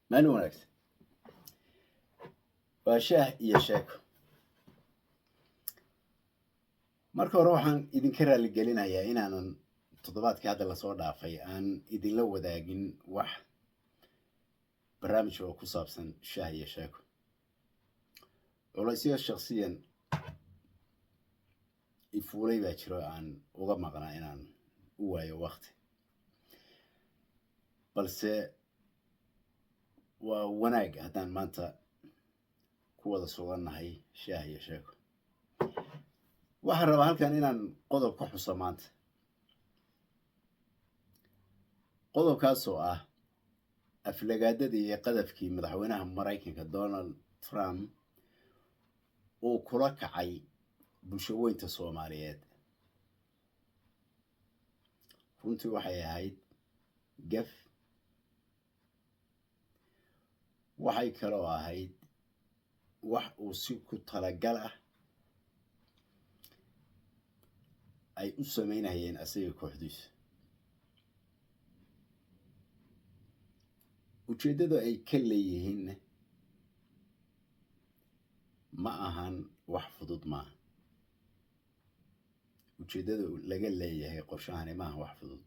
Maalin wanaagsan. Waa shaah iyo sheeko. Marka hore waxaan idinka raaligelinayaa inaanan toddobaadkii hadda lasoo dhaafay aan idinla wadaagin wax barnaamij oo ku saabsan shaah iyo sheeko. Culaysyo shaksiyan ifuulay baa jiro aan uga maqnaa inaan u waayo wakti, balse waa wanaag haddaan maanta ku wada sugannahay shaah iyo sheeko. Waxaan rabaa halkan inaan qodob ka xuso maanta, qodobkaasoo ah aflagaadadii iyo qadafkii madaxweynaha Maraykanka Donald Trump uu kula kacay bulsho weynta Soomaaliyeed. Runtii waxay ahayd gaf, waxay kaloo ahayd wax uu si ku talagal ah ay u sameynayeen asaga kooxdiisa. Ujeeddada ay ka leeyihiinna ma ahan wax fudud, maaha ujeeddada laga leeyahay qorshahani, maaha wax fudud.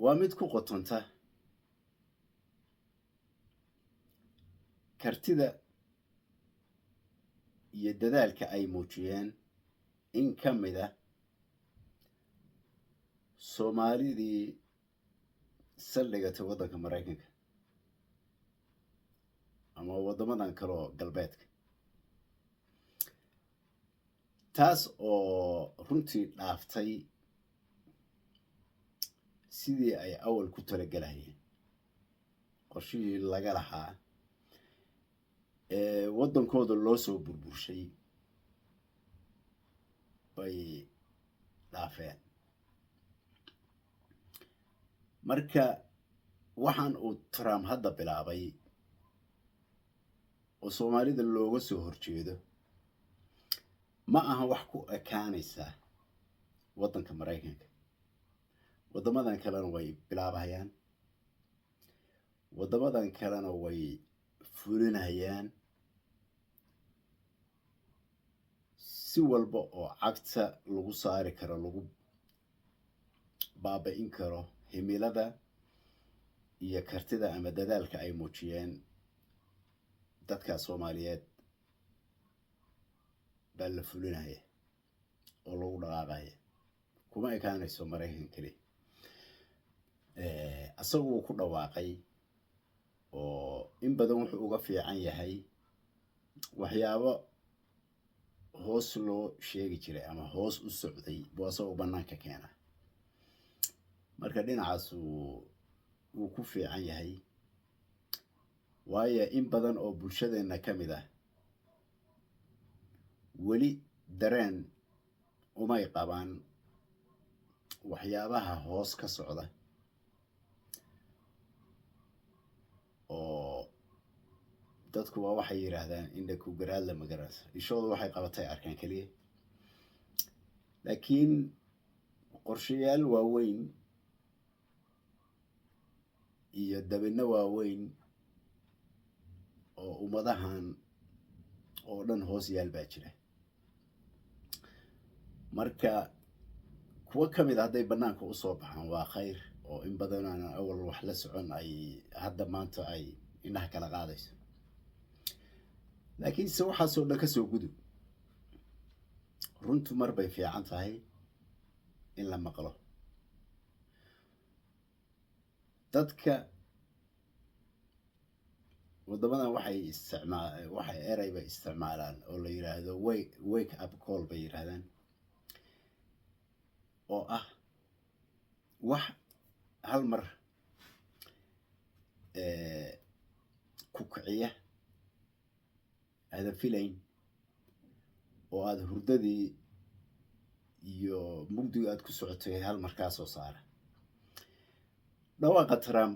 Waa mid ku qotonta kartida iyo dadaalka ay muujiyeen in ka mid ah Soomaalidii saldhigatay waddanka Maraykanka ama waddamadan kale oo galbeedka, taas oo runtii dhaaftay sidii ay awal ku talagelahayeen. Qorshihii laga lahaa ee waddankooda loo soo burburshay bay dhaafeen. Marka waxaan uu Trump hadda bilaabay oo Soomaalida looga soo horjeedo ma aha wax ku ekaanaysa waddanka Maraykanka. Waddamadan kalena way bilaabahayaan, waddamadan kalena way fulinayaan. Si walba oo cagta lagu saari karo, lagu baaba-in karo himilada iyo kartida ama dadaalka ay muujiyeen dadka Soomaaliyeed baa la fulinaya oo lagu dhaqaaqaya. Kuma ekaanayso Maraykan keliya. Isagu wuu ku dhawaaqay oo in badan wuxuu uga fiican yahay waxyaabo hoos loo sheegi jiray ama hoos u socday buu asagoo bannaanka keena. Marka dhinacaas wuu ku fiican yahay, waayo in badan oo bulshadeenna ka mid ah weli dareen umay qabaan waxyaabaha hoos ka socda oo dadku waa waxay yidhaahdaan indha ku garaadla magaranaysa, ishoodu waxay qabatay arkaan keliya. Laakiin qorshayaal waaweyn iyo dabinno waaweyn oo ummadahan oo dhan hoos yaal baa jira. Marka kuwo ka mid a hadday bannaanka usoo baxaan waa khayr, oo in badan aanan awal wax la socon ay hadda maanta ay indhaha kala qaadayso. Laakiin se waxaasoo dhan kasoo gudub, runtu mar bay fiican tahay in la maqlo. Dadka waddamadan waxay isticmaa waxay erey bay isticmaalaan oo la yidhaahdo wake up call bay yidhaahdaan, oo ah wax hal mar ku kiciya aadan filayn oo aada hurdadii iyo mugdiga aada ku socotay hal mar kaa soo saara. Dhawaaqa Trump,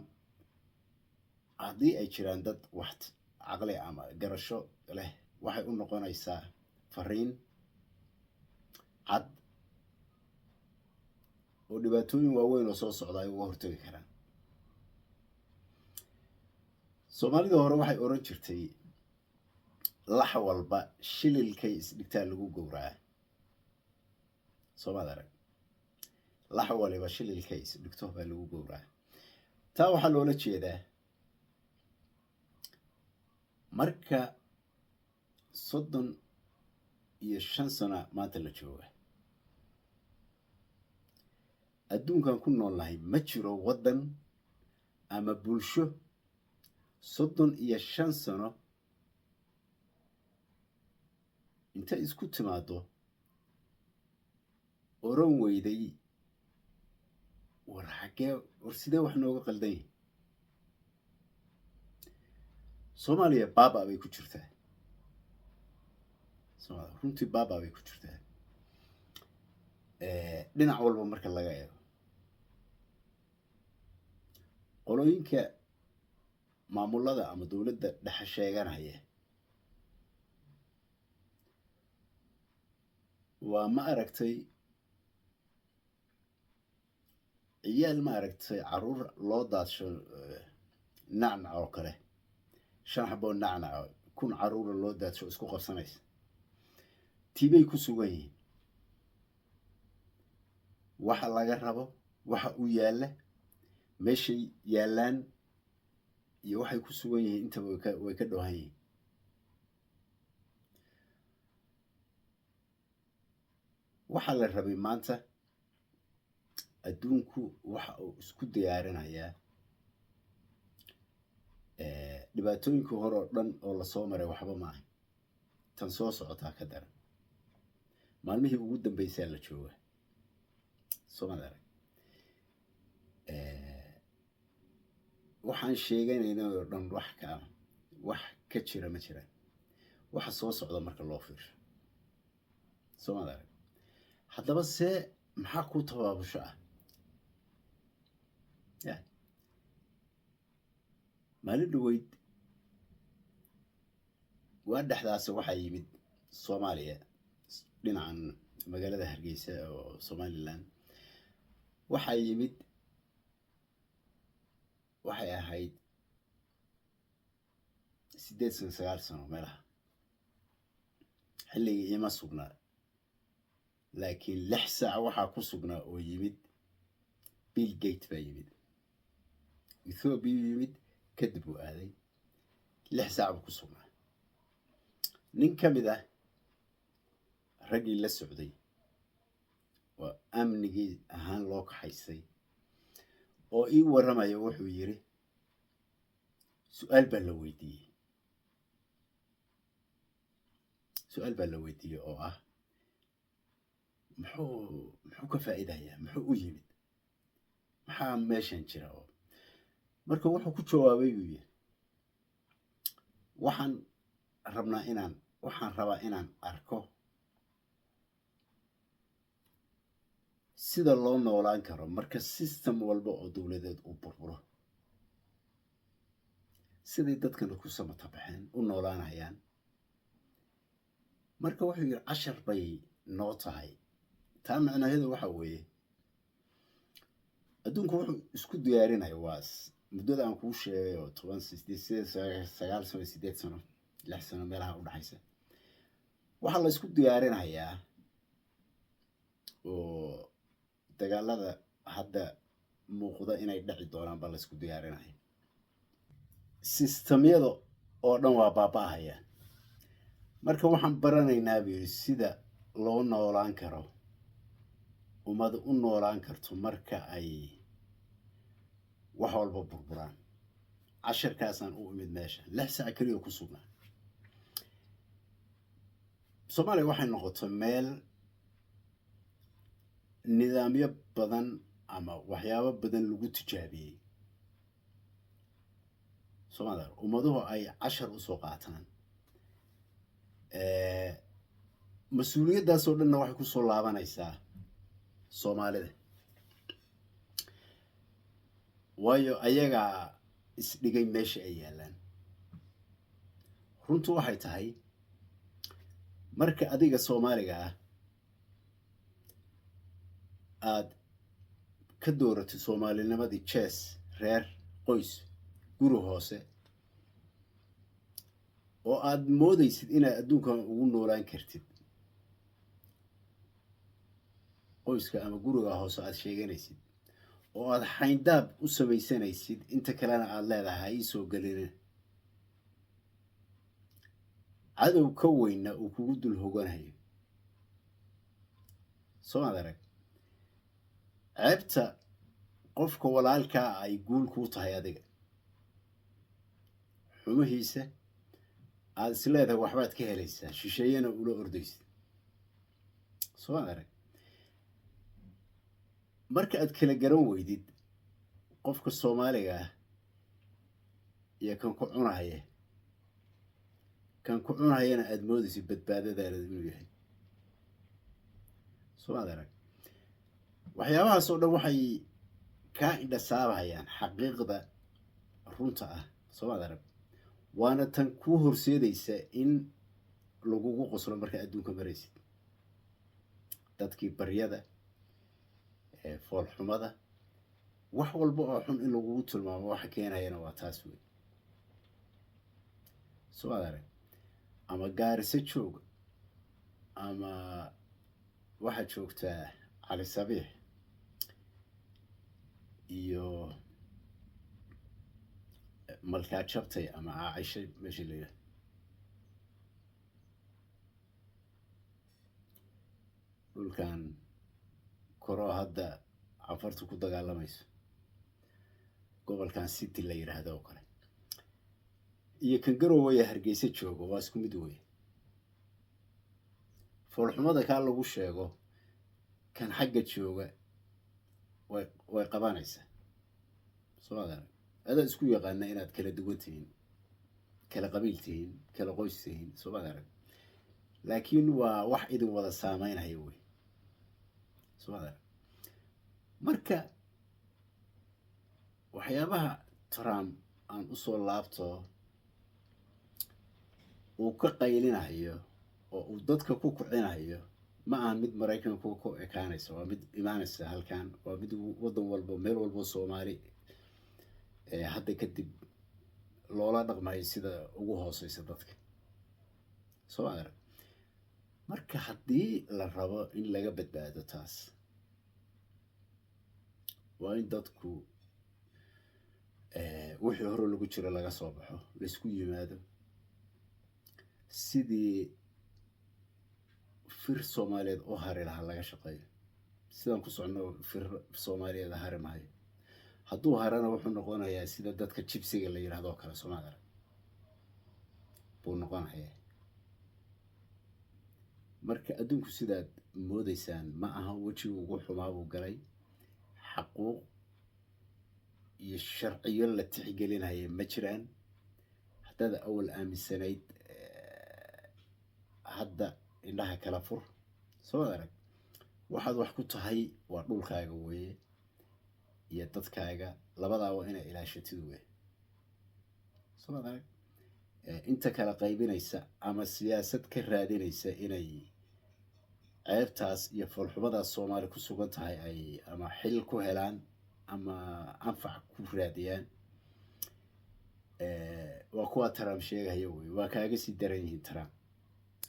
haddii ay jiraan dad wax caqli ama garasho leh, waxay u noqonaysaa fariin cad oo dhibaatooyin waaweyn oo soo socda ay uga hortegi karaan. Soomaalida hore waxay oran jirtay, "Lax walba shililkay isdhigtaa lagu gowracaa." Soomaad arag? Lax waliba shililkay isdhigto baa lagu gowracaa. Taa waxaa loola jeedaa, marka 35 sano maanta la jooga, adduunkan ku noolnahay ma jiro waddan ama bulsho 35 sano intay isku timaado oran weyday, "War xaggee, war sidee wax nooga qaldan yahay?" Soomaaliya baaba bay ku jirtaa. Somaaliya runtii baaba bay ku jirtaa dhinac walba marka laga eego. Qolooyinka maamulada ama dowladda dhexe sheeganaya waa, ma aragtay, ciyaal, ma aragtay, caruur loo daadsho nacnac oo kale, 5 xaboo nacnaco 1000 caruura loo daadsho isku qabsanaysa, tiibay ku sugan yihiin. Waxa laga rabo, waxa u yaalla, meeshay yaallaan iyo waxay ku sugan yihiin intaba way ka dhoohan yihiin. Waxaa la rabay maanta adduunku waxa uu isku diyaarinayaa dhibaatooyinkii hore oo dhan oo lasoo maray waxba ma ahay, tan soo socotaa ka daran. Maalmihii ugu dambeysaa la jooga. Soomad arag? Waxaan sheeganayna oo dhan wax ka jira ma jiraan waxa soo socda marka loo fiirsho. Soomad arag? Haddaba see maxaa ku tabaabusho ah ya maalin dhaweyd waa dhexdaas waxaa yimid Soomaaliya, dhinacan magaalada Hargeysa oo Somaliland waxaa yimid, waxay ahayd 8 sano, 9 sano meelaha, xilligii iima sugnaa, laakiin 6 saac waxaa ku sugnaa oo yimid Bill Gate baa yimid. Ethiopia yimid, kadib uu aaday, 6 saac buu ku sugnaa. Nin ka mid ah raggii la socday oo amnigii ahaan loo kaxaysay oo ii warramaya wuxuu yiri, su-aal baa la weydiiyey, su-aal baa la weydiiyey oo ah muxuu ka faa'iidayaa, muxuu u yimid, maxaa meeshan jira? Oo marka wuxuu ku jawaabay buu yiri, waxaan rabnaa inaan waxaan rabaa inaan arko sida loo noolaan karo marka system walba oo dowladeed uu burburo, siday dadkana ku samatabaxeen u noolaanayaan. Marka wuxuu yidhi, cashar bay noo tahay. Taa macnaheedu waxa weeye, adduunku wuxuu isku diyaarinaya waa muddada aan kuu sheegay oo 10, 8, 9 sano, 8 sano, 6 sano meelaha u dhaxaysa. Waxaa la isku diyaarinayaa oo dagaalada hadda muuqda inay dhaci doonaan baa la isku diyaarinaya. Sistamyada oo dhan waa baaba'ahayaan. Marka waxaan baranaynaa buu yidhi sida loo noolaan karo, ummad u noolaan karto marka ay wax walba burburaan. Casharkaasaan u imid meesha. 6 saac keliya ku sugnaa. Soomaaliya waxay noqotay meel nidaamyo badan ama waxyaabo badan lagu tijaabiyey. Soomaalia ummaduhu ay cashar usoo qaataan. Mas-uuliyaddaasoo dhanna waxay kusoo laabanaysaa Soomaalida, waayo ayagaa isdhigay meesha ay yaallaan. Runtu waxay tahay, marka adiga Soomaaliga ah aada ka dooratay soomaalinimadii jees, reer, qoys, guri hoose. Oo aada moodaysid inaad adduunkan ugu noolaan kartid qoyska ama guriga hoose aada sheeganaysid, oo aada xayndaab u samaysanaysid, inta kalena aada leedahay ha ii soo gelina, cadow ka weynna uu kugu dul hoganayo. Soo maad arag, ceebta qofka walaalkaa ay guul kuu tahay, adiga xumihiisa aada is leedahay waxbaad ka helaysaa, shisheeyana ula ordaysid. Soo maad arag, marka aad kala garan weydid qofka Soomaaliga ah iyo kan ku cunahaya, kan ku cunahayana aada moodaysid badbaadadaada inuu yahay. Soo maad arag, waxyaabahaas oo dhan waxay kaa indhasaabahayaan xaqiiqda runta ah. Soo maad arag, waana tan kuu horseedaysa in lagugu qoslo markaa adduunka maraysid. Dadkii baryada, foolxumada, wax walba oo xun in lagugu tilmaamo waxa keenayana waa taas wey. Soo maad arag, ama Gaariso joog ama waxaad joogtaa Cali Sabiix iyo Malkaa Jabtay ama Caacisho meesha la yidhaha, dhulkan koroo hadda Cafartu ku dagaalamayso, gobolkan City la yidhaahdo oo kale, iyo kan Garowaya Hargeysa joogo, waa isku mid wey. Foolxumada kaa lagu sheego kan xagga jooga way qabanaysaa. Soo maad arag, adaa isku yaqaana inaad kala duwan tihiin, kala qabiil tihiin, kala qoys tihiin. Soo maad arag, laakiin waa wax idin wada saameynaya wey. Soo maad arag, marka waxyaabaha Trump aan usoo laabto uu ka qaylinayo oo uu dadka ku kicinayo ma ahan mid Maraykanku ku ekaanaysa, waa mid imaanaysa halkan, waa mid waddan walba, meel walbo Soomaali hadda kadib loola dhaqmayo sida ugu hooseysa dadka. Soo ma arag, marka haddii la rabo in laga badbaado taas, waa in dadku wixii hore lagu jiro laga soo baxo, laisku yimaado, sidii fir Soomaaliyeed u hari lahaa laga shaqeeyo. Sidaan ku socno fir Soomaaliyeed hari mahayo, hadduu harana wuxuu noqonayaa sida dadka jibsiga la yidhahdo oo kale. Soomaad arag buu noqonayaa. Marka adduunku sidaad moodaysaan ma aha, wejigu ugu xumaa buu galay. Xaquuq iyo sharciyo la tixgelinaya ma jiraan. Haddaad awal aaminsanayd, hadda indhaha kala fur. Soo arag, waxaad wax ku tahay waa dhulkaaga weeye iyo dadkaaga, labadaa waa inaa ilaashatid weye. Soo arag, inta kala qaybinaysa ama siyaasad ka raadinaysa inay ceebtaas iyo foolxumadaas Soomaali ku sugan tahay ay ama xil ku helaan ama anfac ku raadiyaan, waa kuwa Trump sheegaya wey. Waa kaaga sii daran yihiin Trump,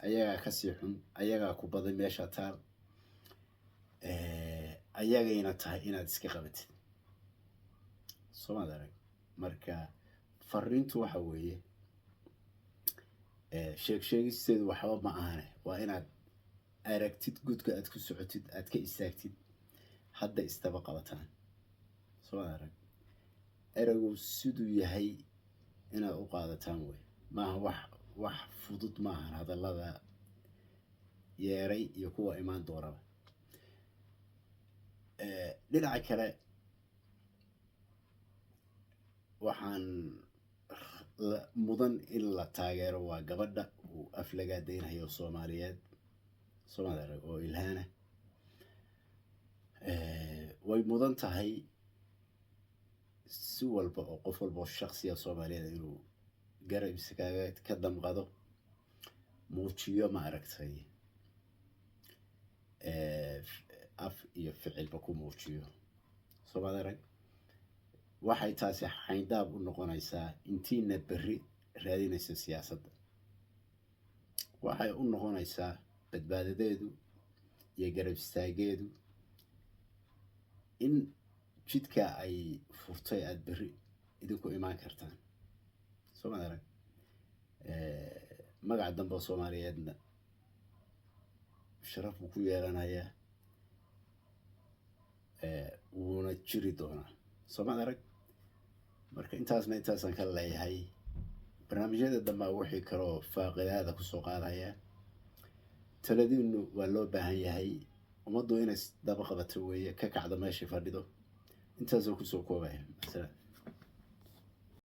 ayagaa kasii xun, ayagaa ku badan meesha taal, ayagayna tahay inaad iska qabatid. Soo maad arag, marka fariintu waxa weeye, sheeg sheegisteedu waxba ma ahane, waa inaad aragtid gudka aad ku socotid, aad ka istaagtid, hadda isdaba qabataan. Soo maad arag, ereygu siduu yahay inaad u qaadataan wey, maaha wax fudud maahan hadallada yeeray iyo kuwa imaan doonaba. Dhinaca kale waxaan mudan in la taageero waa gabadha uu aflagaadeynayo Soomaaliyeed. Soo maad arag, oo Ilhaana way mudan tahay si walba oo qof walba oo shaksiya Soomaaliyeed inuu garab iskaga ka damqado, muujiyo, ma aragtay, af iyo ficilba ku muujiyo. Soo maad arag, waxay taasi xayndaab u noqonaysaa intiina berri raadinaysa siyaasadda. Waxay u noqonaysaa badbaadadeedu iyo garab istaageedu in jidka ay furtay aada berri idinku imaan kartaan. Soo maad arag, magaca dambe oo Soomaaliyeedna sharaf buu ku yeelanayaa, wuuna jiri doonaa. Soo maad arag? Marka intaasna intaasaan ka leeyahay. Barnaamijyada dambaa wixii kaloo faaqidaada kusoo qaadaya. Taladiinu waa loo baahan yahay. Ummaddu inay daba qabato weeye, ka kacdo meeshai fadhido. Intaasoo kusoo koobaya. Masalaam.